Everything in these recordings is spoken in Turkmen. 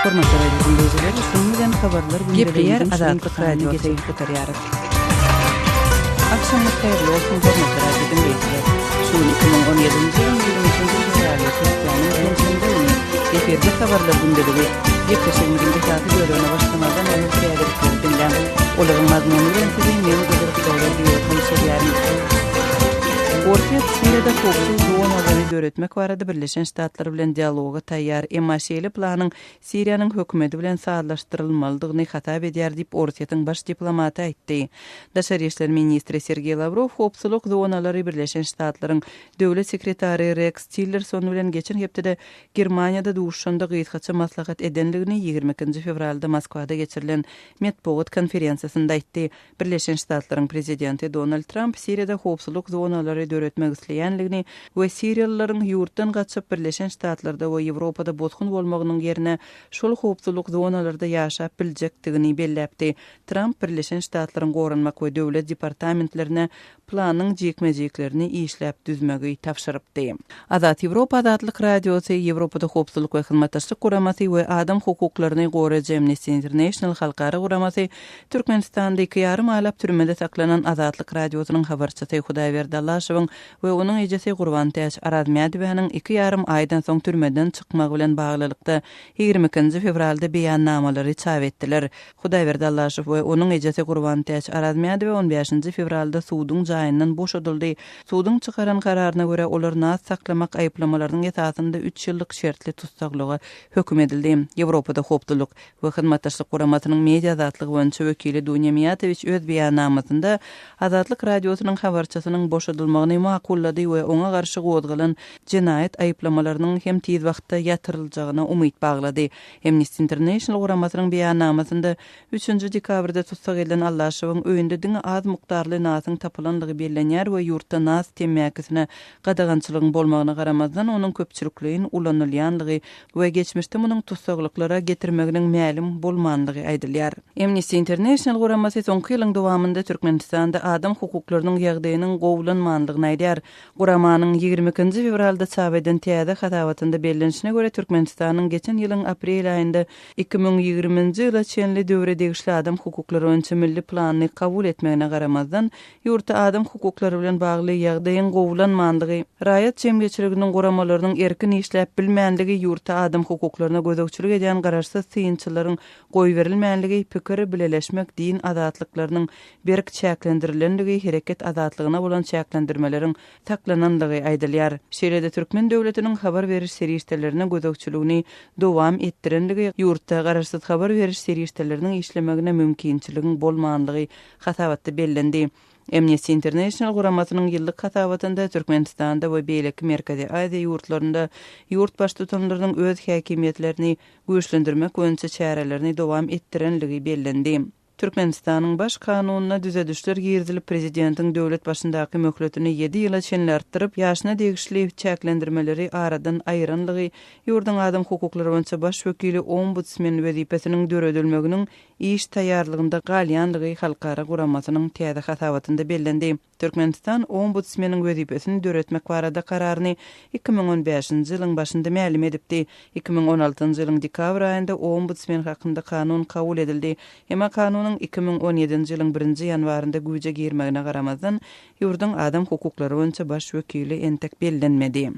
Hormatly radio diňleýjiler, şunuň bilen habarlar Gepleýär gündeligimiziň şu Azatlyk günki sanyny Radiosy. geçirip gutarýarys. Agşamyňyz haýyrly bolsun, hormatly radio diňleýjiler! Şu gün 2017-nji ýylyň 23-nji fewraly, hepdäniň penşenbe güni. Efirde habarlar gündeligi. Gepleşigimiziň esasy bölegine başlamazdan öňür täzelikleri diňläň. Olaryň mazmuny bilen sizi men Gözel Hudaýberdiýewa tanyş edýärin. Orsýet Siriýada howpsuz zonalary döretmek barada Birleşen Ştatlar bilen dialoga taýýar, emma şeýle planyň Siriýanyň hökümeti bilen sazlaşdyrylmalydygyny hasap edýär diýip, Orsýetiň baş diplomaty aýtdy. Daşary işler ministri Sergeý Lawrow howpsuzlyk zonalary Birleşen Ştatlaryň Döwlet sekretary Reks Tillerson bilen geçen hepdede Germaniýada duşuşanda gysgaça maslahat edendigini 22-nji fewralda Moskwada geçirilen metbugat konferensiýasynda aýtdy. Birleşen Ştatlaryň prezidenti Donald Tramp Siriýada howpsuzlyk zonalary döretmek isleýändigini we siriýalylaryň ýurtdan gaçyp Birleşen Ştatlarda we Ýewropada bosgun bolmagynyň ýerine şol howpsuzlyk zonalarda ýaşap biljekdigini belläpdi. Tramp Birleşen Ştatlaryň Goranmak we Döwlet departamentlerine planyň jikme-jiklerini işläp düzmegi tabşyrypdy. Azat Ýewropa Azatlyk Radiosy, Ýewropada Howpsuzlyk we Hyzmatdaşlyk Guramasy we adam hukuklaryny goraýjy Amnesty International halkara guramasy Türkmenistanda iki ýarym aýlap türmede saklanan Azatlyk Radiosynyň habarçysy Hudaýberdi Allaşowyň we onuň ejesi Gurbantäç Arazmädowanyň iki ýarym aýdan soň türmeden çykmagy bilen baglylykda 22-nji fewralda beýannamalary çap etdiler. Hudaýberdi Allaşow we onuň ejesi Gurbantäç Arazmädowa on bäşinji fewralda suduň jaýyndan boşadyldy. Suduň çykaran kararyna görä, olar nas saklamak aýyplamalarynyň esasynda üç ýyllyk şertli tussaglyga höküm edildi. Ýewropada Howpsuzlyk we Hyzmatdaşlyk Guramasynyň media azatlygy boýunça wekili Dunýa Miýatowiç öz beýannamasynda Azatlyk Radiosynyň habarçysynyň boşadylmagyny makullady we oňa garşy gozgalan jenaýat aýyplamalarynyň hem tiz wagtda ýatyryljagyna umyt baglady. Amnesty International guramasynyň beýannamasynda üçünji dekabrda tussag edilen Allaşowyň öýünde diňe az mukdarly nasyň tapylandygy bellenýär we ýurtda nas temmäkisine gadagançylygyň bolmagyna garamazdan, onuň köpçülikleýin ulanylýandygy we geçmişde munuň tussaglyklara getirmeginiň mälim bolmandygy aýdylýar. Amnesty International guramasy soňky ýylyň dowamynda Türkmenistanda adam hukuklarynyň ýagdaýynyň gowulanmandygyny aýdýar. Guramanyň 22-nji fewralda çap eden täze hasabatynda bellenişine görä, Türkmenistanyň geçen ýylyň aprel aýynda 2020-nji ýyla çenli döwre degişli adam hukuklary boýunça milli planyny kabul etmegine garamazdan, ýurtda adam hukuklary bilen bagly ýagdaýyň gowulanmandygy, raýat jemgyýetçiliginiň guramalarynyň erkin işläp bilmänligi, ýurtda adam hukuklaryna gözegçilik edýän garaşsyz synçylaryň goýberilmänligi, pikir bileleşmek, din azatlyklarynyň berk çäklendirilendigi, hereket azatlygyna bolan çäklendirmeleriň saklanandygy aýdylýar. Şeýle-de türkmen döwletiniň habar beriş serişdelerine gözegçiligini dowam etdirendigi, ýurtda garaşsyz habar beriş serişdeleriniň işlemegine mümkinçiligiň bolmanlygy hasabatda bellendi. Amnesty International guramasynyň ýyllyk hasabatynda Türkmenistanda we beýleki Merkezi Aziýa ýurtlarynda ýurt baştutanlarynyň öz häkimiýetlerini güýçlendirmek boýunça çärelerini dowam etdirenligi bellendi. Türkmenistanyň Baş Kanunyna düzedişler girizilip, prezidentiň döwlet başyndaky möhletini ýedi ýyla çenli artdyryp, ýaşyna degişli çäklendirmeleri aradan aýyranlygy, ýurduň adam hukuklary boýunça baş wekili ombudsmen wezipesiniň döredilmeginiň iş taýýarlygynda galýanlygy halkara guramasynyň täze hasabatynda bellendi. Türkmenistan Ombudsmeniň wezipesini döretmek barada kararyny 2015-nji ýylyň başynda mälim edipdi. 2016-njy ýylyň dekabr aýynda Ombudsmen hakynda kanun kabul edildi. Emma kanunyň 2017-nji ýylyň birinji ýanwarynda güýje girmegine garamazdan, ýurduň adam hukuklary boýunça baş wekili entek bellenmedi.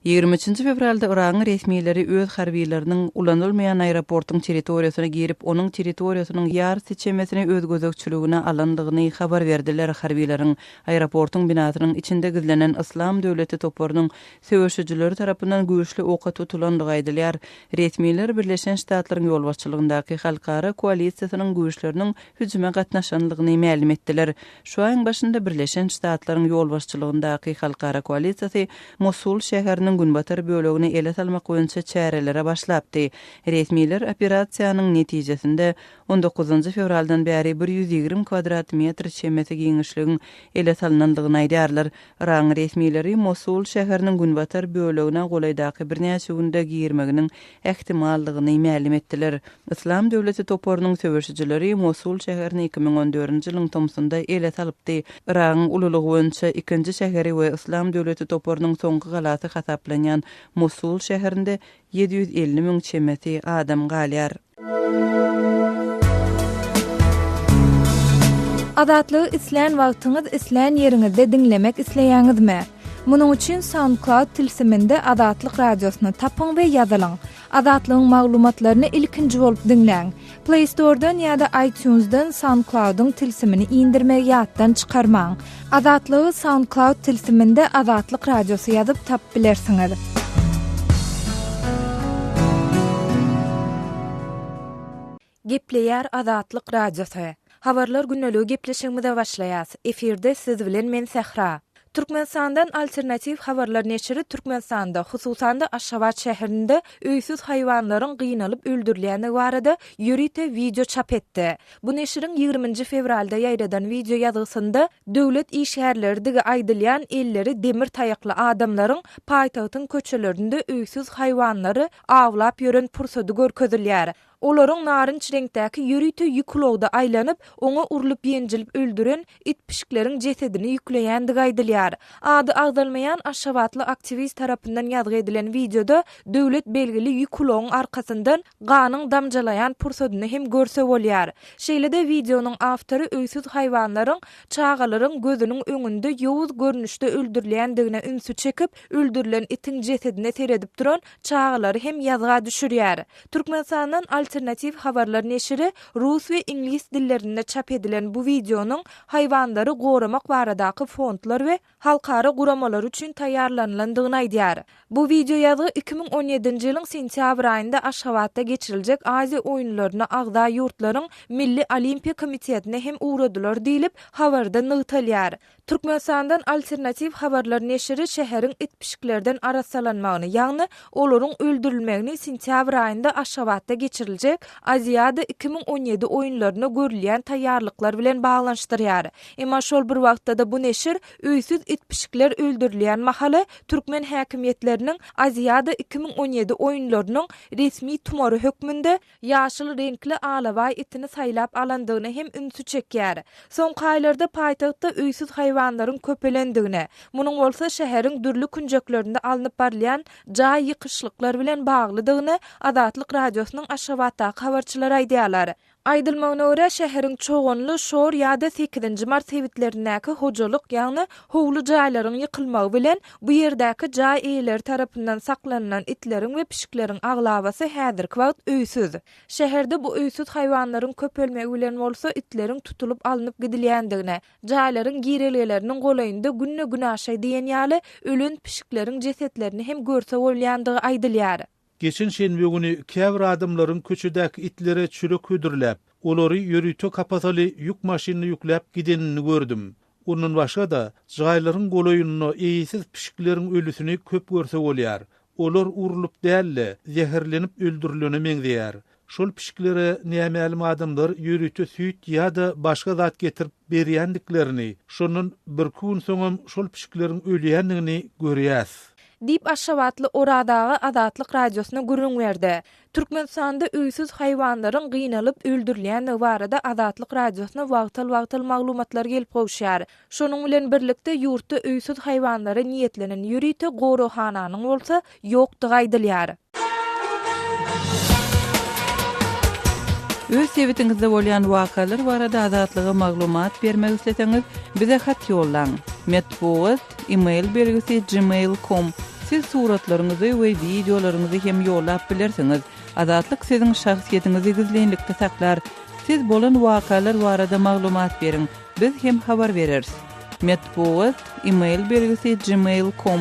23-nji fewralda Yragyň resmileri öz harbylarynyň ulanylmaýan aeroportuň territoriýasyna girip, onuň territoriýasynyň ýarysy çemesini öz gözegçiligine alandygyny habar berdiler. Harbylaryň aeroportuň binasynyň içinde gizlenen Yslam döwleti toparynyň söweşijileri tarapyndan güýçli oka tutulandygy aýdylýar. Resmiler Birleşen Ştatlaryň ýolbaşçylygyndaky halkara koalisiýasynyň güýçleriniň hüjüme gatnaşandygyny mälim etdiler. Şu aýyň başynda Birleşen Ştatlaryň ýolbaşçylygyndaky halkara koalisiýasy Mosul şäheriniň günbatar bölegini ele salmak boýunça çärelere başlapdy. Resmiler operasiýanyň netijesinde on dokuzynjy fewraldan bäri 120 kwadrat metr çemesi giňişligiň ele salnandygyny aýdýarlar. Yragyň resmileri Mosul şäheriniň günbatar bölegine golaýdaky birnäçe günde girmeginiň ähtimaldygyny mälim etdiler. Yslam döwleti toparynyň söweşijileri Mosul şäherini 2014-nji ýylyň tomsunda ele salypdy. Yragyň ululygy boýunça ikinji şäheri we Yslam döwleti toparynyň soňky galasy hasap. hasaplanýan Mosul şäherinde 750 müň çemesi adam galýar. Azatlygy islän wagtyňyz, islän ýeriňizde diňlemek isleýäňizmi? Munuň üçin SoundCloud tilsiminde Azatlyk Radiosyny tapyň we ýazylyň. Azatlygyň maglumatlaryny ilkinji bolup diňläň. Play Store-dan ýa-da iTunes-dan SoundCloud-yň tilsimini indirmegi ýatdan çykarmaň. Azatlygy SoundCloud tilsiminde Azatlyk Radiosy ýazyp tapyp bilersiňiz. Gepleýär Azatlyk Radiosy. Habarlar gündeligi gepleşigimize başlaýas. Efirde siz bilen men Sähra. Türkmenistandan Alternatiw habarlar neşiri Türkmenistanda, hususan-da Aşgabat şäherinde öýsüz haýwanlaryň gynalyp öldürilýändigi barada ýörite wideo çap etdi. Bu neşiriň ýigriminji fewralda ýaýradan wideo ýazgysynda döwlet işgärleridigi aýdylýan elleri demir taýakly adamlaryň paýtagtyň köçelerinde öýsüz haýwanlary awlap ýören pursady görkezilýär. Olaryň narynç reňkdäki ýörite ýük ulagda aýlanyp, oňa urlup-ýenjilip öldüren it-pişikleriň jesedini ýükleýändigi aýdylýar. Ady agzalmaýan aşgabatly aktiwist tarapyndan ýazgy edilen wideoda döwlet belgili ýük ulagyň arkasyndan ganyň damjalaýan pursadyny hem görse bolýar. Şeýle-de wideonyň awtory öýsüz haýwanlaryň çagalaryň gözüniň öňünde ýowuz görnüşde öldürilýändigine ünsi çekip, öldürilen itiň jesedine seredip duran çagalary hem ýazga düşürýär. Türkmenistandan Alternatiw habarlar neşiri rus we iňlis dillerinde çap edilen bu wideonyň haýwanlary goramak baradaky fondlar we halkara guramalary üçin taýýarlanylandygyny aýdýar. Bu wideoýazgy 2017-nji ýylyň sentýabr aýynda Aşgabatda geçiriljek Aziýa oýunlaryna agza ýurtlaryň Milli olimpiýa komitetine hem ugradylar diýlip, habarda nygtalýar. Türkmenistandan Alternatiw habarlar neşiri şäheriň it-pişiklerden arassalanmagyny, ýagny olaryň öldürilmegini sentýabr aýynda Aşgabatda geçiriljek Aziada 2017 oýunlaryna görülýän taýýarlyklar bilen baglanyşdyrýar. Emma şol bir wagtda-da bu neşir öýsüz it-pişikler öldürilýän mahaly türkmen häkimiýetleriniň Aziada 2017 oýunlarynyň resmi tumary hökmünde ýaşyl reňkli alabaý itini saýlap alandygyna hem ünsi çekýär. Soňky aýlarda paýtagtda öýsüz haýwanlaryň köpelendigini, munuň bolsa şäheriň dürli künjeklerinde alnyp barylýan jaý ýykyşlyklar bilen baglydygyny Azatlyk Radiosynyň Aşgabatdaky habarçylary aýdýarlar. Aýdylmagyna görä, şäheriň Çoganly, Şor ýa-da Sekizinji mart sebitlerindäki hojalyk, ýagny howly jaýlaryň ýykylmagy bilen, bu ýerdäki jaý eýeleri tarapyndan saklanylan itleriň we pişikleriň aglabasy häzirki wagt öýsüz. Şäherde bu öýsüz haýwanlaryň köpelmegi bilen bolsa itleriň tutulyp alnyp gidilýändigini, jaýlaryň girelgeleriniň golaýynda günde-günaşa diýen ýaly ölen pişikleriň jesetlerini hem görse bolýandygy aýdylýar. Geçen şenbe güni käbir adamlaryň köçedäki itlere çörek hödürläp, olary ýörite kapasaly ýük maşynyna ýükläp gidenini gördüm. Ondan başga-da, jaýlaryň golaýynda eýesiz pişikleriň ölüsini köp görse bolýar. Olar urlup däl-de, zäherlenip öldürilene meňzeýär. Şol pişiklere nämälim adamlar ýörite süýt ýa-da başga zat getirip berýändiklerini, şondan birki gün soňam şol pişikleriň ölýändigini görýäs. Diýip, aşgabatly Oraz aga Azatlyk Radiosyna gürrüň berdi. Türkmenistanda öýsüz haýwanlaryň gynalyp öldürilýändigi barada Azatlyk Radiosyna wagtal-wagtal maglumatlar gelip gowuşýar. Şonuň bilen birlikde, ýurtda öýsüz haýwanlara niýetlenen ýörite goraghananyň bolsa ýokdugy aýdylýar. Öz sebitiňizde bolýan wakalar barada Azatlyga maglumat bermek isleseňiz, bize hat ýollaň. Metbugat, e-mail belgisi gmail com. Siz suratlaryňyzy we wideolaryňyzy hem ýollap bilersiňiz. Azatlyk siziň şahsyýetiňizi gizlinlikde saklar. Siz bolan wakalar barada maglumat beriň, biz hem habar bereris. Metbugat, e-mail belgisi gmail com.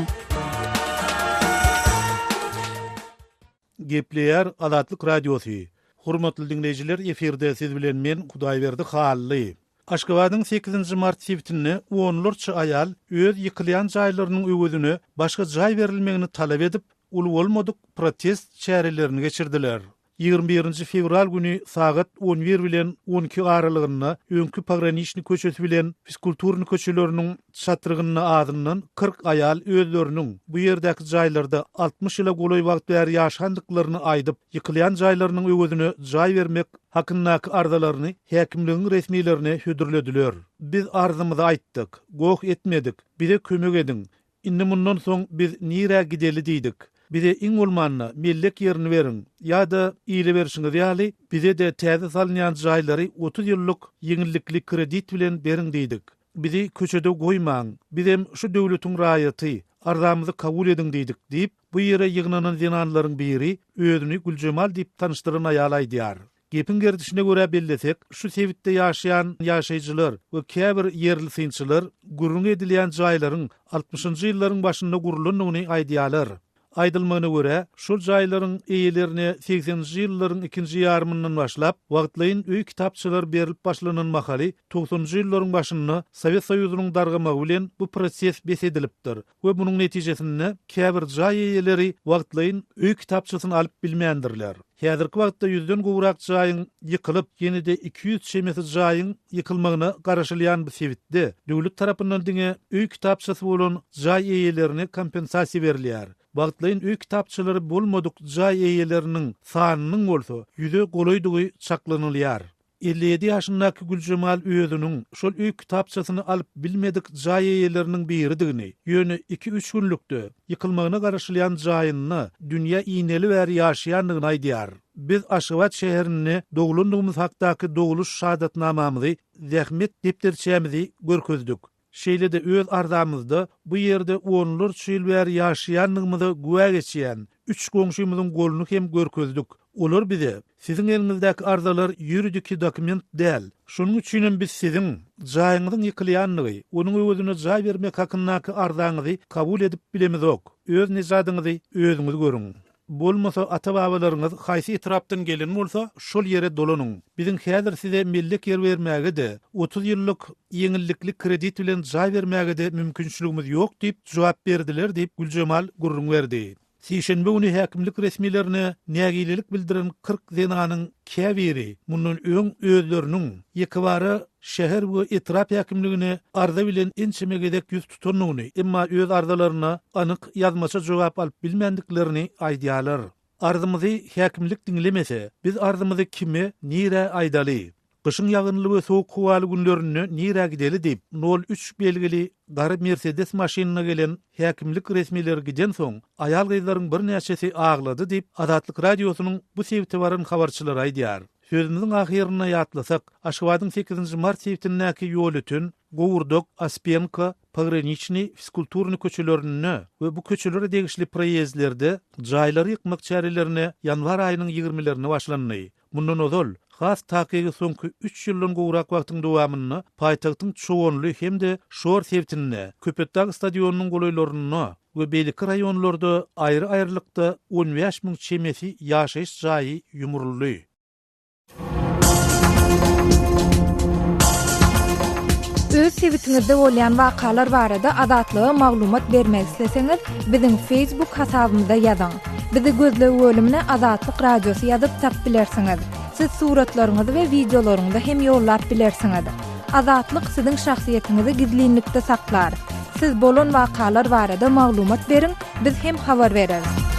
Gepleýär Azatlyk Radiosy. Hormatly diňleýjiler efirde siz bilen men Hudaýberdi Hally. Aşgabadyň sekizinji mart sebitinde onlarça aýal öz ýykylýan jaýlarynyň öwezine başga jaý berilmegini talap edip, uly bolmadyk protest çärelerini geçirdiler. 21 fewral güni sagat 11 bilen 12 aralygynda öňki Pograniçnyý köçesi bilen Fizkulturnyý köçeleriniň çatrygynda azyndan 40 aýal özleriniň bu ýerdäki jaýlarda 60 ýyla golaý wagt bäri ýaşandyklaryny aýdyp, ýykylýan jaýlarynyň öwezine jaý bermek hakyndaky arzalaryny häkimligiň resmilerine hödürlediler. Biz arzymyzy aýtdyk, goh etmedik, bize kömek ediň. Indi mundan soň biz nirä gideli diýdik. Bize iň bolmanda mellek ýerini beriň ýa-da ile berşiňiz ýaly bize-de täze salynýan jaýlary 30 ýyllyk ýeňillikli kredit bilen beriň diýdik. Bizi köçede goýmaň, bizem şu döwletiň raýaty, arzamyzy kabul ediň diýdik diýip, bu ýere ýygnanan zenanlaryň biri, özüni Güljemal diýip tanyşdyran aýal aýdýar. Gepiň gerdişine görä bellesek, şu sebitde ýaşaýan ýaşaýjylar we käbir ýerli synçylar gürrüňi edilýän jaýlaryň altmyşynjy ýyllaryň başynda gurlandygyny aýdýarlar. Aýdylmagyna görä, şol jaýlaryň eýelerine segseninji ýyllaryň ikinji ýarymyndan başlap, wagtlaýyn öý kitapçalary berlip başlanan mahaly, togsanynjy ýyllaryň başynda Sowet Soýuzynyň dargamagy bilen bu proses bes edilipdir we munuň netijesinde käbir jaý eýeleri wagtlaýyn öý kitapçasyny alyp bilmändirler. Häzirki wagtda ýüzden gowrak jaýyň ýykylyp, ýene-de 200 çemesi jaýyň ýykylmagyna garaşylýan bu sebitde döwlet tarapyndan diňe öý kitapçasy bolan jaý eýelerine kompensasiýa berilýär. Wagtlaýyn öý kitapçalary bolmadyk jaý eýeleriniň sanynyň bolsa ýüze golaýdygy çaklanylýar. 57 ýaşyndaky Güljemal özüniň şol öý kitapçasyny alyp bilmedik jaý eýeleriniň biridigini, ýöne iki-üç günlükde ýykylmagyna garaşylýan jaýynda dünýä ineli bäri ýaşaýandygyny aýdýar. Biz Aşgabat şäherinde doglandygymyz hakdaky dogluş şahadatnamamyzy, zähmet depderçämizi görkezdik. Şeýle-de öz arzamyzda bu ýerde onlarça ýyl bäri ýaşaýandygymyza güwä geçýän üç goňşymyzyň goluny hem görkezdik. Olar bize, Siziň eliňizdäki arzalar ýuridiki dokument däl. Şonuň üçinem biz siziň jaýyňyzyň ýykylýandygy, onuň öwezine jaý bermek hakyndaky arzaňyzy kabul edip bilemizok. Öz nejadyňyzy özüňiz görüň. Bolmasa ata-babalaryňyz haýsy etrapdan gelen bolsa, şol ýere dolanyň. Biziň häzir size mellek ýer bermäge-de, 30 ýyllyk ýeňillikli kredit bilen jaý bermäge-de mümkinçiligimiz ýok diýip jogap berdiler diýip, Güljemal gürrüň berdi. Sişenbe güni häkimlik resmilerine nägilelik bildiren 40 zenanyň käbiri mundan öň özleriniň ýekebara şäher we etrap häkimligine arza bilen ençeme gezek ýüz tutandygyny, emma öz arzalaryna anyk ýazmaça jogap alyp bilmändiklerini aýdýarlar. Arzymyzy häkimlik diňlemese, biz arzymyzy kime, nirä aýdaly? Gyşyň ýagynly we sowuk howaly günlerinde nirä gideli diýip, nol üç belgili gara Mersedes maşynynda gelen häkimlik resmileri gidensoň, aýal-gyzlaryň birnäçesi aglady diýip, Azatlyk Radiosynyň bu sebite baran habarçylary aýdýar. Sözümiziň ahyrynda ýatlasak, Aşgabadyň sekizinji mart sebitindäki Ýolöten, Gowurdak, Ospenko, Pograniçnyý, Fizkulturnyý köçelerinde we bu köçelere degişli proýezdlerde jaýlary ýykmak çärelerine ýanwar aýynyň ýigrimelerinde başlandy. Mundan ozal, has takygy soňky üç ýyldan gowrak wagtyň dowamynda paýtagtyň Çoganly hem-de Şor sebitinde, Köpetdag stadionynyň golaýlarynda we beýleki raýonlarda aýry-aýrylykda 15 müň çemesi ýaşaýyş jaýy ýumruldy. Öz sebitiňizde bolýan wakalar barada Azatlyga maglumat bermek isleseňiz, biziň Facebook hasabymyza ýazyň. Bizi gözleg bölümine Azatlyk Radiosy ýazyp tap bilersiňiz. Siz suratlaryňyzy we wideolaryňyzy hem ýollap bilersiňiz. Azatlyk siziň şahsyýetiňizi gizlinlikde saklar. Siz bolan wakalar barada maglumat beriň, biz hem habar bereris.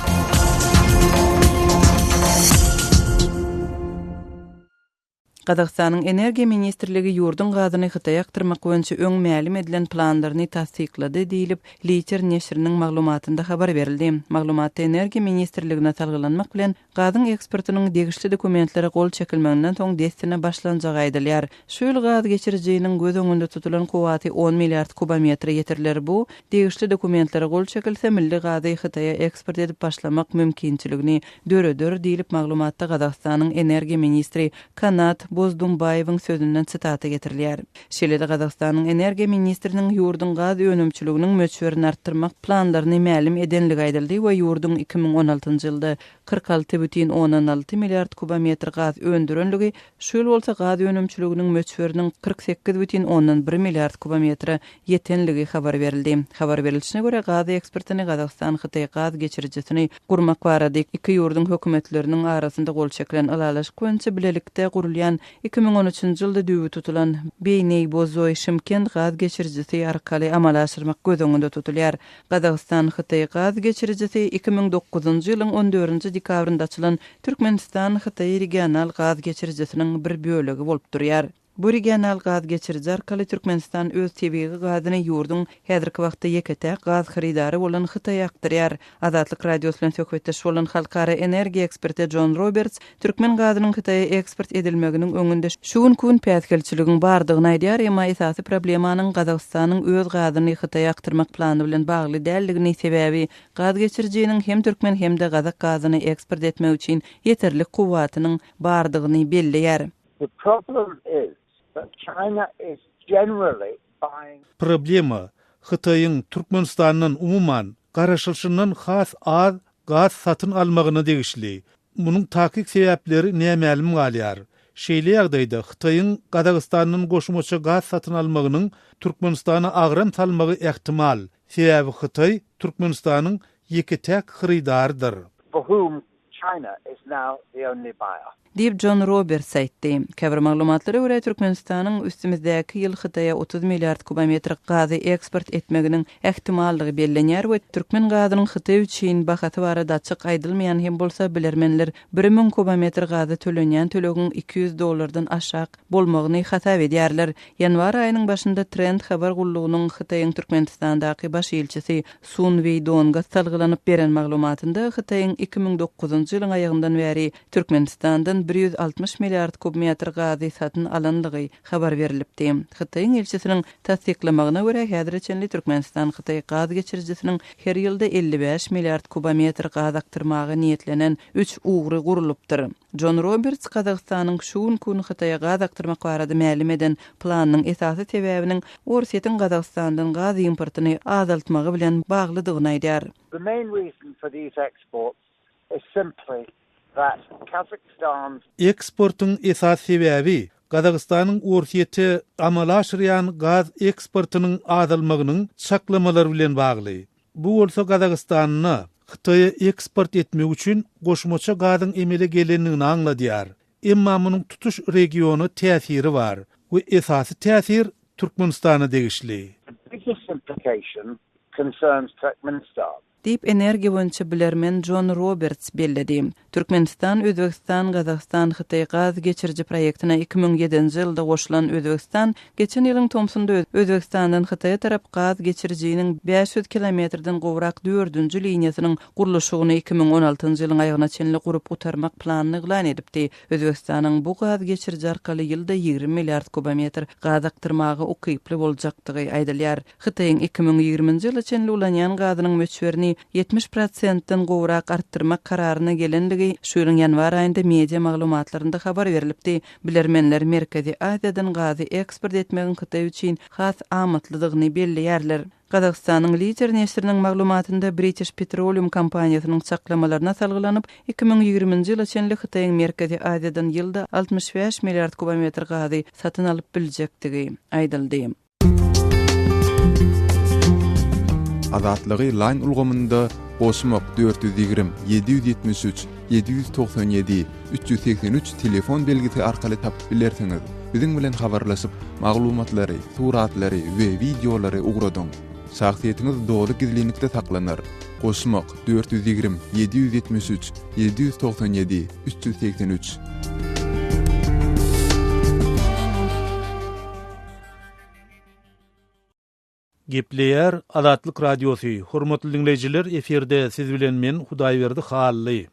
Gazagystanyň Energiýa ministrligi ýurduň gazyny Hytaýa akdyrmak boýunça öň mälim edilen planlaryny tassyklady diýlip, Liter neşiriniň maglumatynda habar berildi. Maglumatda Energiýa ministrligine salgylanmak bilen, Gazyň eksportynyň degişli dokumentlere gol çekilmeginden soň dessine başlanjagy aýdylýar. Şu ýyl gaz geçirijiniň göz öňünde tutulan kuwwaty on milliard kubometre ýetiriler. Bu, degişli dokumentlere gol çekilse, milli gazy Hytaýa eksport edip başlamak mümkinçiligini döreder diýlip, maglumatda Gazagystanyň energiýa ministri Kanat Bozdumbaýewiň sözünden sitata getirilýär. Şeýle-de Gazagystanyň energiýa ministriniň ýurduň gaz önümçiliginiň möçberini artdyrmak planlaryny mälim edenligi aýdyldy we ýurduň 2016-njy ýylda 46,6 milliard kubometr gaz öndürenligi, şu ýyl bolsa gaz önümçiliginiň möçberiniň 48,1 milliard kubometre ýetenligi habar berildi. Habar berilişine görä, gaz eksportyny Gazagystan-Hytaý gaz geçirijisini gurmak barada iki ýurduň hökümetleriniň arasynda gol çekilen ylalaşyk boýunça bilelikde gurulýan 2013-nji ýylda düýbi tutulan Beýneý-Bozoý-Şymkent gaz geçirijisi arkaly amala aşyrmak göz öňünde tutulýar. Gazagystan-Hytaý gaz geçirijisi 2009-njy ýylyň on dördünji dekabrynda açylan Türkmenistan-Hytaý regional gaz geçirijisiniň bir bölegi bolup durýar. Bu regional gaz geçiriji arkaly Türkmenistan öz tebigy gazyny ýurduň häzirki wagtda ýeke-täk gaz hyrydary bolan Hytaýa akdyrýar. Azatlyk Radiosy bilen söhbetdeş bolan halkara energiýa eksperti Jon Roberts türkmen gazynyň Hytaýa eksport edilmeginiň öňünde şu günki gün päsgelçiligiň bardygyny aýdýar, emma esasy problemanyň Gazagystanyň öz gazyny Hytaýa akdyrmak plany bilen bagly däldigini, sebäbi gaz geçirijiniň hem türkmen hem-de gazak gazyny eksport etmek üçin ýeterlik kuwwatynyň bardygyny belleýär. The problem is that China is generally buying. Problema, Hytaýyň Türkmenistandan umuman, garaşylyşyndan has az gaz satyn almagyna degişli. Munuň takyk sebäpleri nämälim galýar. Şeýle ýagdaýda Hytaýyň Gazagystandan goşmaça gaz satyn almagynyň Türkmenistana agram salmagy ähtimal, sebäbi Hytaý Türkmenistanyň ýeke-täk hyrydarydyr. For whom China is now the only buyer. Diýip, Jon Roberts aýtdy. Käbir maglumatlara görä, Türkmenistanyň üstümizdäki ýyl Hytaýa 30 milliard kubometr gazy eksport etmeginiň ähtimallygy bellenýär we türkmen gazynyň Hytaý üçin bahasy barada açyk aýdylmaýan hem bolsa, bilermenler 1000 kubometr gaza tölenýän tölegiň 200 dollardan aşak bolmagyny hasap edýärler. Ýanwar aýynyň başynda Trend habar gullugynyň Hytaýyň Türkmenistandaky baş ilçisi Sun Weýdonga salgylanyp beren maglumatynda Hytaýyň 2009-njy ýylyň aýagyndan bäri Türkmenistandan 160 milliard kubmetr gazy satyn alandygy habar berlipdi. Hytaýyň ilçisiniň tassyklamagyna görä, häzire çenli Türkmenistan-Hytaý gaz geçirijisiniň her ýylda 55 milliard kubometr gaz akdyrmaga niýetlenen üç ugry gurlupdyr. Jon Roberts Gazagystanyň şu günki gün Hytaýa gaz akdyrmak barada mälim eden planynyň esasy sebäbiniň Orsýetiň Gazagystandan gaz importyny azaltmagy bilen baglydygyny aýdýar. The main reason for these exports is simply that Kazakhstan's. Eksportyň esasy sebäbi Gazagystanyň Orsýete amala aşyrýan gaz eksportynyň azalmagynyň çaklamalary bilen bagly. Bu bolsa Gazagystanda Hytaýa eksport etmek üçin goşmaça gazyň emele gelendigini aňladýar. Emma munuň tutuş regiona täsiri bar we esasy täsir Türkmenistana degişli. The biggest implication concerns Turkmenistan. Diýip, energiýa boýunça bilermen Jon Roberts belledi. Türkmenistan, Özbegistan, Gazagystan, Hytaý gaz geçiriji proýektine 2007-nji ýylda goşulan Özbegistan geçen ýylyň tomsunda Özbegistandan Hytaýa tarap gaz geçirijiniň 500 kilometrden gowrak dördünji liniýasynyň gurluşygyny 2016-njy ýylyň aýagyna çenli gurup gutarmak planyny yglan edipdi. Özbegistanyň bu gaz geçiriji arkaly ýylda 20 milliard kubometr gaz akdyrmaga ukyply boljakdygy aýdylýar. Hytaýyň 2020-nji ýyla çenli ulanýan gazynyň möçberini 70 prosentden gowrak artdyrmak kararyna gelendigi şu ýylyň ýanwar aýynda media maglumatlarynda habar berlipdi. Bilermenler Merkezi Aziýadan gazy eksport etmegiň Hytaý üçin has amatlydygyny belleýärler. Gazagystanyň Lider neşiriniň maglumatynda British Petroleum kompaniýasynyň çaklamalaryna salgylanyp, 2020-nji ýyla çenli Hytaýyň Merkezi Aziýadan ýylda 65 milliard kubometr gazy satyn alyp biljekdigi aýdyldy. Azatlygy Line ulgamynda goşmak 420 773 797 383 telefon belgisi arkaly tapyp bilersiňiz. Biziň bilen habarlaşyp, maglumatlary, suratlary we wideolary ugradyň. Şahsyýetiňiz doly gizlinlikde saklanar. Goşmak 420 773 797 383. Gepleýär Azatlyk Radiosy, Hormatly diňleýjiler, efirde siz bilen men Hudaýberdi Hally.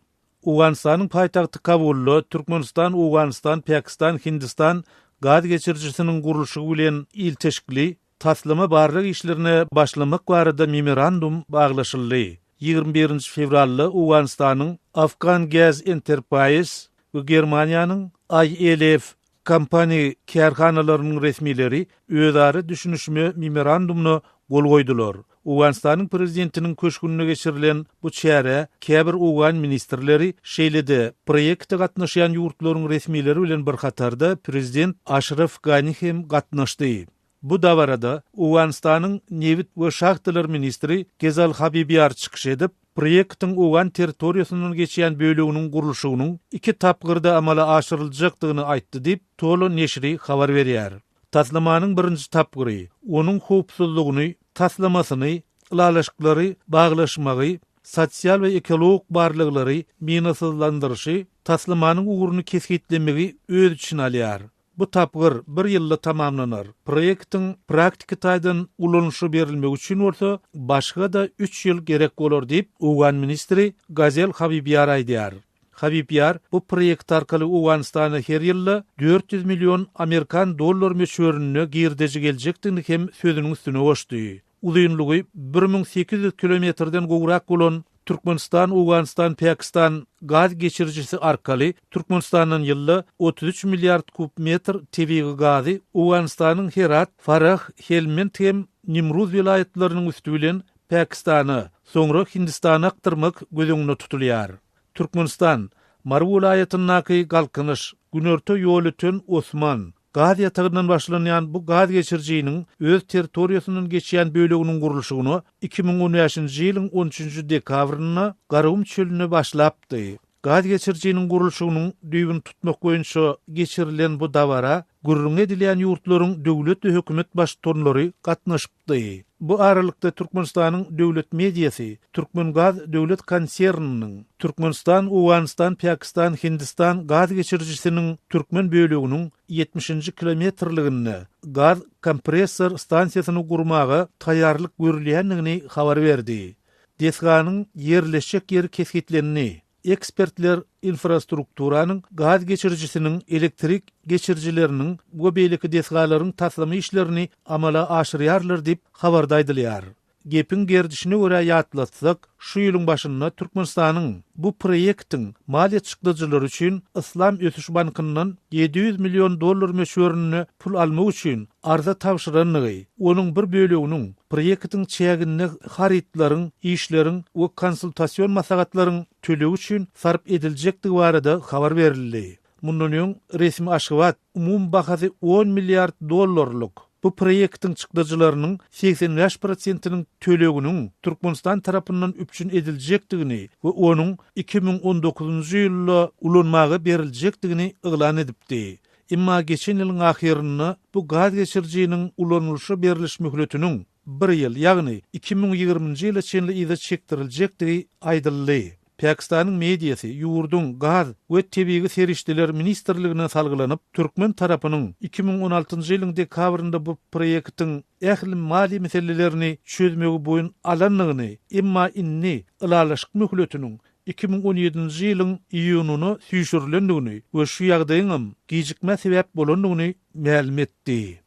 Owganystanyň paýtagty Kabulda Türkmenistan, Owganystan, Pakistan, Hindistan gaz geçirijisiniň gurluşygy bilen ilteşikli taslama barlag işlerine başlamak barada memorandum baglaşyldy. 21-nji fewralda Owganystanyň Afghan Gas Enterprise we Germaniýanyň ILF Company kärhanalarynyň resmileri özara düşünişme memorandumyna gol goýdular. Owganystanyň Prezidentiniň köşgünde geçirilen bu çärä käbir owgan ministrleri, şeýle-de proýekte gatnaşýan ýurtlaryň resmileri bilen bir hatarda Prezident Aşraf Gani hem gatnaşdy. Bu dabarada Owganystanyň nebit we şahtalar ministri Gezal Habibiýar çykyş edip, proýektiň owgan territoriýasyndan geçýän böleginiň gurluşygynyň iki tapgyrda amala aşyryljakdygyny aýtdy diýip, Tolo neşiri habar berýär. Taslamanyň birinji tapgyry, onuň howpsuzlygyny, taslamasyny, ylalaşyklary baglaşmagy, sosial we ekologik barlaglary, minasyzlandyryşy, taslamanyň ugruny kesgitlemegi öz içine alýar. Bu tapgyr bir ýylda tamamlanar. Proýektiň praktiki taýdan ulanylyşa berilmegi üçin bolsa başga-da üç ýyl gerek bolar diýip, owgan ministri Gazel Habibýar aýdýar. Habibýar bu proýekt arkaly Owganystana her ýylda 400 million amerikan dollar möçberinde girdeji geljekdigini hem sözüniň üstüne goşdy. Uzynlygy 1800 kilometrden gowrak bolan Türkmenistan, Owganystan, Pakistan gaz geçirijisi arkaly Türkmenistandan ýylda 33 milliard kub metr tebigy gazy Owganystanyň Herat, Farah, Helmend hem Nimruz welaýatlarynyň üsti bilen Pakistana, soňra Hindistana akdyrmak göz öňünde tutulýar. Türkmenistan, Mary welaýatyndaky Galkynyş, Günorta Ýolöten, Osman, gaz ýatagyndan başlanýan bu gaz geçirijiniň öz territoriýasyndan geçýän böleginiň gurluşygyna 2015-nji ýylyň on üçünji dekabrynda Garagum çölünde başlapdy. Gaz geçirijiniň gurluşygynyň düýbüni tutmak boýunça geçirilen bu dabara gürrüňi edilýän ýurtlaryň döwlet we hökümet baştutanlary gatnaşypdy. Bu aralykda Türkmenistanyň döwlet mediasy Türkmengaz döwlet konserniniň Türkmenistan, Owganystan, Pakistan, Hindistan gaz geçirijisiniň türkmen böleginiň ýetmişinji kilometrliginde gaz kompressor stansiýasyny gurmaga taýýarlyk görülýändigini habar berdi. Desganyň ýerleşjek ýeri kesgitlendi. Ekspertler infrastrukturanyň, gaz geçirijisiniň, elektrik geçirijileriniň we beýleki desgalaryň taslama işlerini amala aşyrýarlar diýip, habarda aýdylýar. Gepiň gerdişine görä ýatlatsak, şu ýylyň başynda Türkmenistanyň bu proýektiň maliýe çykdajylary üçin Yslam ösüş bankyndan 700 million dollar möçberinde pul almak üçin arza tabşyrandygy, onuň bir böleginiň proýektiň çäginde harytlaryň, işleriň we konsultasion maslahatlaryň tölegi üçin sarp ediljekdigi barada habar berildi. Mundan öň resmi Aşgabat umumy bahasy on milliard dollarlyk bu proýektiň çykdajylarynyň 85 prosentiniň töleginiň Türkmenistan tarapyndan üpjün ediljekdigini we onuň 2019-njy ýylda ulanmaga beriljekdigini yglan edipdi. Emma geçen ýylyň ahyrynda bu gaz geçirijiniň ulanylyşa beriliş möhletiniň bir ýyl, ýagny 2020-nji ýyla çenli yza çekdiriljekdigi aýdyldy. Pakistanyň mediasy ýurduň Gaz we tebigy serişdeler ministrligine salgylanyp, türkmen tarapynyň 2016-njy ýylyň dekabrynda bu proýektiň ähli maliýe meselelerini çözmegi boýun alandygyny, emma indi ylalaşyk möhletiniň 2017-nji ýylyň iýunyna süýşürilendigini we şu ýagdaýyňam gijikmä sebäp bolandygyny mälim etdi.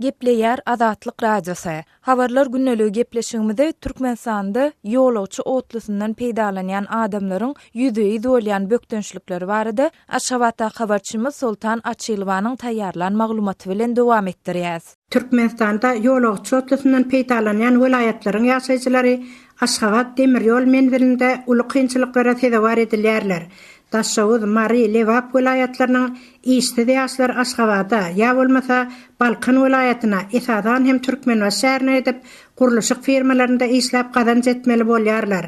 Gepleýär Azatlyk Radiosy. Habarlar gündeligi gepleşigimizi Türkmenistanda ýolagçy otlusyndan peýdalanýan adamlaryň ýüzbe-ýüz bolýan bökdençlikleri barada Aşgabatdaky habarçymyz Soltan Açylowanyň taýýarlan maglumaty bilen dowam etdirýäs. Türkmenistanda ýolagçy otlusyndan peýdalanýan welaýatlaryň ýaşaýjylary Aşgabat demir ýol menzilinde uly kynçylyklara sezewar edilýärler. Daşoguz, Mary, Lebap welaýatlarynyň işsiz ýaşlar Aşgabada, ýa bolmasa Balkan welaýatyna, esasan hem Türkmenbaşy şäherine gidip, gurluşyk firmalarynda işläp gazanç etmeli bolýarlar.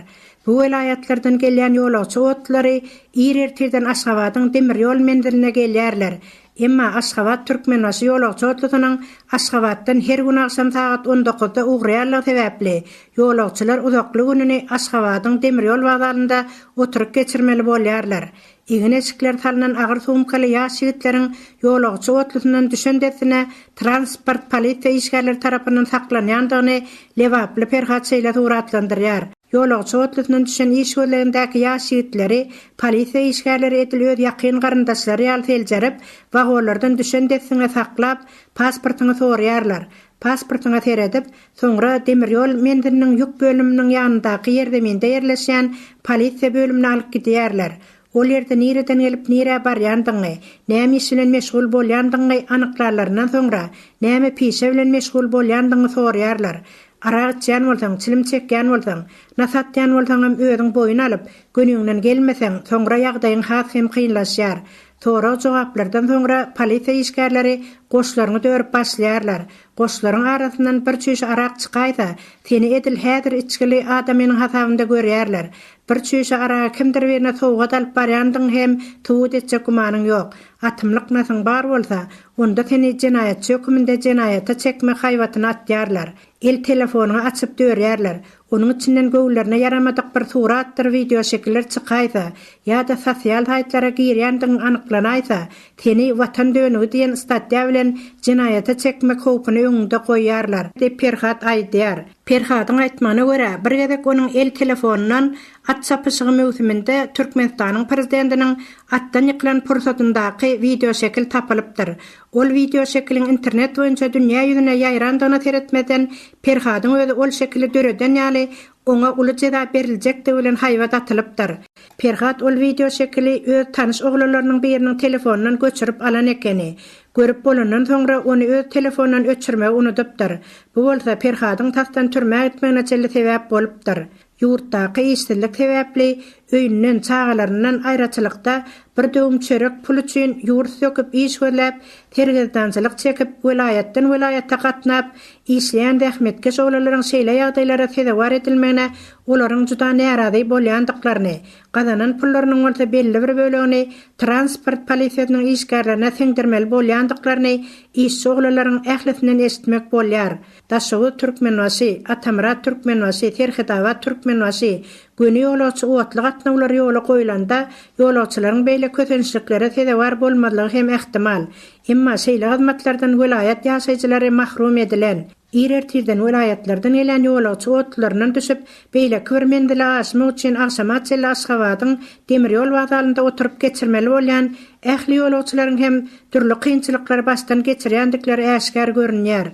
Bu welaýatlardan gelýän ýolagçy otlulary ir ertirden Aşgabadyň demir ýol menziline gelýärler. Emma Aşgabat, Türkmenbaşy ýolagçy otlusynyň Aşgabatdan her gün agşam sagat on dokuzda ugraýanlygy sebäpli, ýolagçylar uzakly gününi Aşgabadyň demir ýol wokzalynda oturyp geçirmeli bolýarlar. Egin-eşikleri salnan agyr sumkaly ýaş ýigitleriň ýolagçy otlusyndan düşen dessine transport polisiýa işgärleri tarapyndan saklanýandygyny lebaply Perhat şeýle suratlandyrýar. Ýolagçy otlusyndan düşen iş gözlegindäki ýaş ýigitleri polisiýa işgärleri edil öz ýakyn garyndaşlary ýaly seljerip, wagonlardan düşen dessiňe saklap, pasportyňy soraýarlar. Pasportyňa seredip, soňra demir ýol menziliniň ýük bölüminiň ýanyndaky ýerzeminde ýerleşýän polisiýa bölümine alyp gidýärler. Ol ýerde nireden gelip nirä barýandygyňy, näme iş bilen meşgul bolýandygyňy anyklanlaryndan soňra, näme pişe bilen meşgul bolýandygyňy soraýarlar. Arak içýän bolsaň, çilim çekýän bolsaň, nas atýan bolsaňam özüň boýun alyp, göniňden gelmeseň, soňra ýagdaýyň has hem kynlaşýar. Sorag-jogaplardan soňra polisiýa işgärleri goşlaryňy dörüp başlaýarlar. Goşlaryň arasyndan bir çüýşe arak çykaýsa, seni edil häzir içgili adamynyň hasabynda görýärler. Bir çüýşe aragy kimdir birine sowgat alyp barýandygyňy hem subut etjek gümanyň ýok. Atymlyk nasyň bar bolsa, onda seni jenaýatçy höküminde jenaýata çekmek haýbatyny atýarlar. El telefonyňy açyp dörýärler. Onuň içinden göwünlerine ýaramadyk bir suratdyr wideoşekiller çykaýsa ýa-da sosial saýtlara girýändigiň anyklanaýsa, seni Watan dönügi diýen statýa bilen jenaýata çekmek howpuny öňüňde goýýarlar, diýip, Perhat aýdýar. Perhadyň aýtmagyna görä, bir gezek onuň el telefonyndan at çapyşygy möwsüminde Türkmenistanyň Prezidentiniň atdan ýykylan pursatyndaky wideoşekil tapylypdyr. Ol wideoşekiliň internet boýunça dünýä ýüzüne ýaýrandygyna seretmezden, Perhadyň özi ol şekili döreden ýaly, oňa uly jeza beriljekdigi bilen haýbat atylypdyr. Perhat ol wideoşekili öz tanyş oglanlarynyň biriniň telefonyndan göçürip alan ekeni. Görüp bolandan soňra ony öz telefonyndan öçürmegi unudypdyr. Bu bolsa Perhadyň tasdan türmä gitmegine çenli sebäp bolupdyr. Ýurtdaky işsizlik sebäpli öýünden, çagalaryndan aýraçylykda bir döwüm çörek pul üçin ýurt söküp iş gözläp, sergezdançylyk çekip, welaýatdan welaýata gatnap işleýän zähmetkeş oglanlaryň şeýle ýagdaýlara sezewar edilmegine olaryň juda närazy bolýandyklaryny, gazanan pullarynyň bolsa belli bir bölegini transport polisiýasynyň işgärlerine siňdirmeli bolýandyklaryny işçi oglanlaryň ählisinden eşitmek bolýar. Daşoguz Türkmenbaşy, Atamyrat Türkmenbaşy, Serhetabat Türkmenbaşy göni ýolagçy otly gatnawlary ýola goýlanda, ýolagçylaryň beýle kösençliklere sezewar bolmazlygy hem ähtimal. Emma şeýle hyzmatlardan welaýat ýaşaýjylary mahrum edilen. Ir ertirden welaýatlardan gelýän ýolagçy otlularyndan düşüp, beýleki bir menzile aşmak üçin agşama çenli Aşgabadyň demir ýol wokzalynda oturyp geçirmeli bolýan ähli ýolagçylaryň hem dürli kynçylyklary başdan geçirýändikleri äşgär görünýär.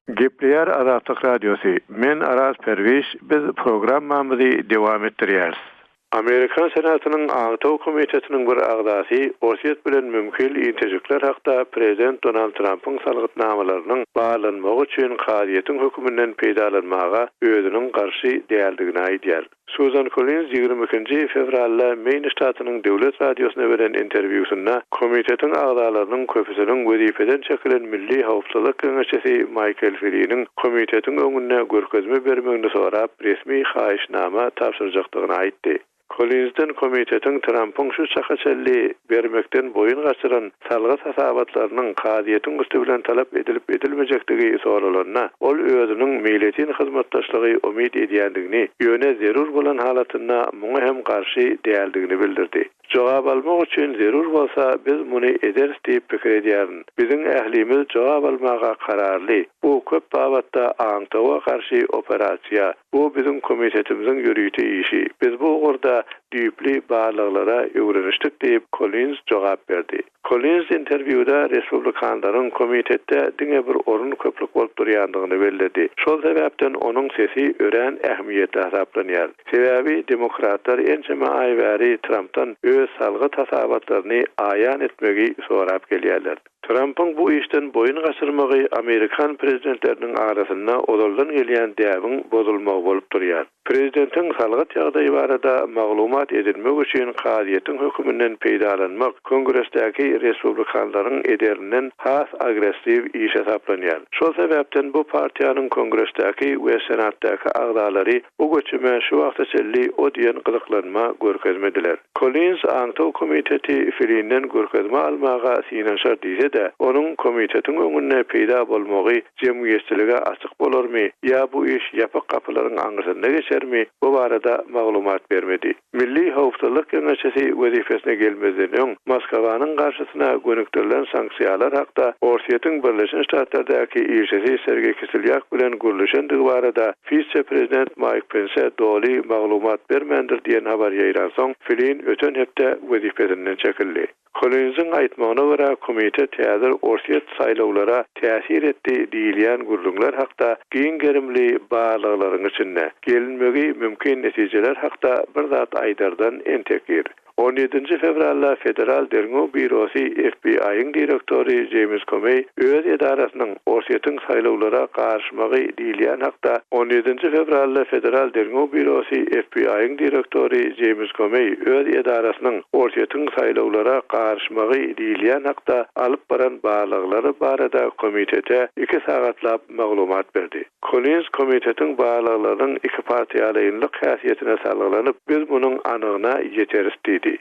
Gepleýär Azatlyk Radiosy, Men Araz Perwiş, biz programmamyzy dowam etdirýäris. Amerikan Senatynyň Aňtaw komitetiniň bir agzasy Orsýet bilen mümkin ilteşikler hakda prezident Donald Trampyň salgytnamalarynyň barlanmagy üçin kazyýetiň höküminden peýdalanmaga özüniň garşy däldigini aýdýar. Suzan Kollinz 22 nji fewralda Meýn ştatynyň döwlet radiosyna beren interwýusynda komitetiň agzalarynyň köpüsiniň wezipeden çekilen milli howpsuzlyk geňeşçisi Maýkel Fliniň komitetiň öňünde görkezme bermegini sorap resmi haýyşnama tabşyrjakdygyny aýtdy. Kollinzden komitetiň Trampyň şu çaka çenli bermekden boýun gaçyran salgyt hasabatlarynyň kazyýetiň üsti bilen talap edilip-edilmejekdigi soralanda, ol özüniň meýletin hyzmatdaşlygy umyt edýändigini, ýöne zerur bolan halatynda muňa hem garşy däldigini bildirdi. Jogap almak üçin zerur bolsa, biz muny ederis diýip pikir edýärin. Biziň ählimiz jogap almaga kararly. Bu köp babatda aňtawa garşy operasiýa. Bu biziň komitetimiziň ýörite işi. Biz bu ugurda düýpli barlaglara öwrenişdik diýip, Kollinz jogap berdi. Kollinz interwýuda respublikanlaryň komitetde diňe bir orun köplük bolup durýandygyny belledi. Şol sebäpden onuň sesi örän ähmiýetli hasaplanýar. Sebäbi demokratlar ençeme aý bäri Trampdan öz salgyt hasabatlaryny aýan etmegi sorap gelýärler. Trampyň bu işden boýun gaçyrmagy amerikan prezidentleriniň arasynda ozaldan gelýän däbiň bozulmagy bolup durýar. Prezidentiň salgyt ýagdaýy barada maglumat edinmek üçin kazyýetiň höküminden peýdalanmak Kongresdäki respublikanlaryň ederinden has agressiw iş hasaplanýar. Şol sebäpden bu partiýanyň Kongresdäki we Senatdaky agzalary bu göçüme şu wagta çenli o diýen gyzyklanma görkezmediler. Kollinz aňtaw komiteti Filinden görkezme almaga synanyşar diýse-de, onuň komitetiň öňünde peýda bolmagy jemgyýetçilige açyk bolarmy ýa bu iş ýapyk gapylaryň aňyrsynda geçermi, bu barada maglumat bermedi. Milli howpsuzlyk geňeşçisi wezipesine gelmezden öň, Moskwanyň garşysyna gönükdirilen sanksiýalar hakda Orsýetiň Birleşen Ştatlardaky ilçisi Sergeý Kislýak bilen gürleşendigi barada Wise-prezident Maýk Pense doly maglumat bermändir diýen habar ýaýransoň, Flin öten hepde wezipesinden çekildi. Kollinziň aýtmagyna görä, komitet häzir Orsýet saýlawlara täsir etdi diýilýän gürrüňler hakda giň gerimli barlaglaryň içinde. Gelinmegi mümkin netijeler hakda bir zat aýdardan entek ir. On ýedinji fewralda Federal derňew býurosy, FBI-iň direktory Jeýms Komeý öz edarasynyň Orsýetiň saýlawlara garyşmagy diýilýän hakda On ýedinji fewralda Federal derňew býurosy, FBI-iň direktory Jeýms Komeý öz edarasynyň Orsýetiň saýlawlara garyşmagy diýilýän hakda alyp baran barlaglary barada komitete iki sagatlap maglumat berdi. Kollinz komitetiň barlaglarynyň ikipartiýalaýynlyk häsiýetine salgylanyp, biz munuň anygyna ýeteris diýdi.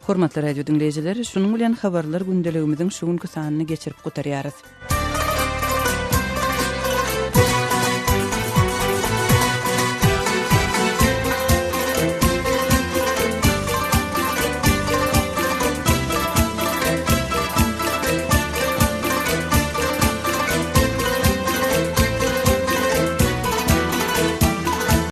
Hormatly radio diňleýjiler, şunuň bilen Habarlar gündeligimiziň şu günki sanyny geçirip gutarýarys.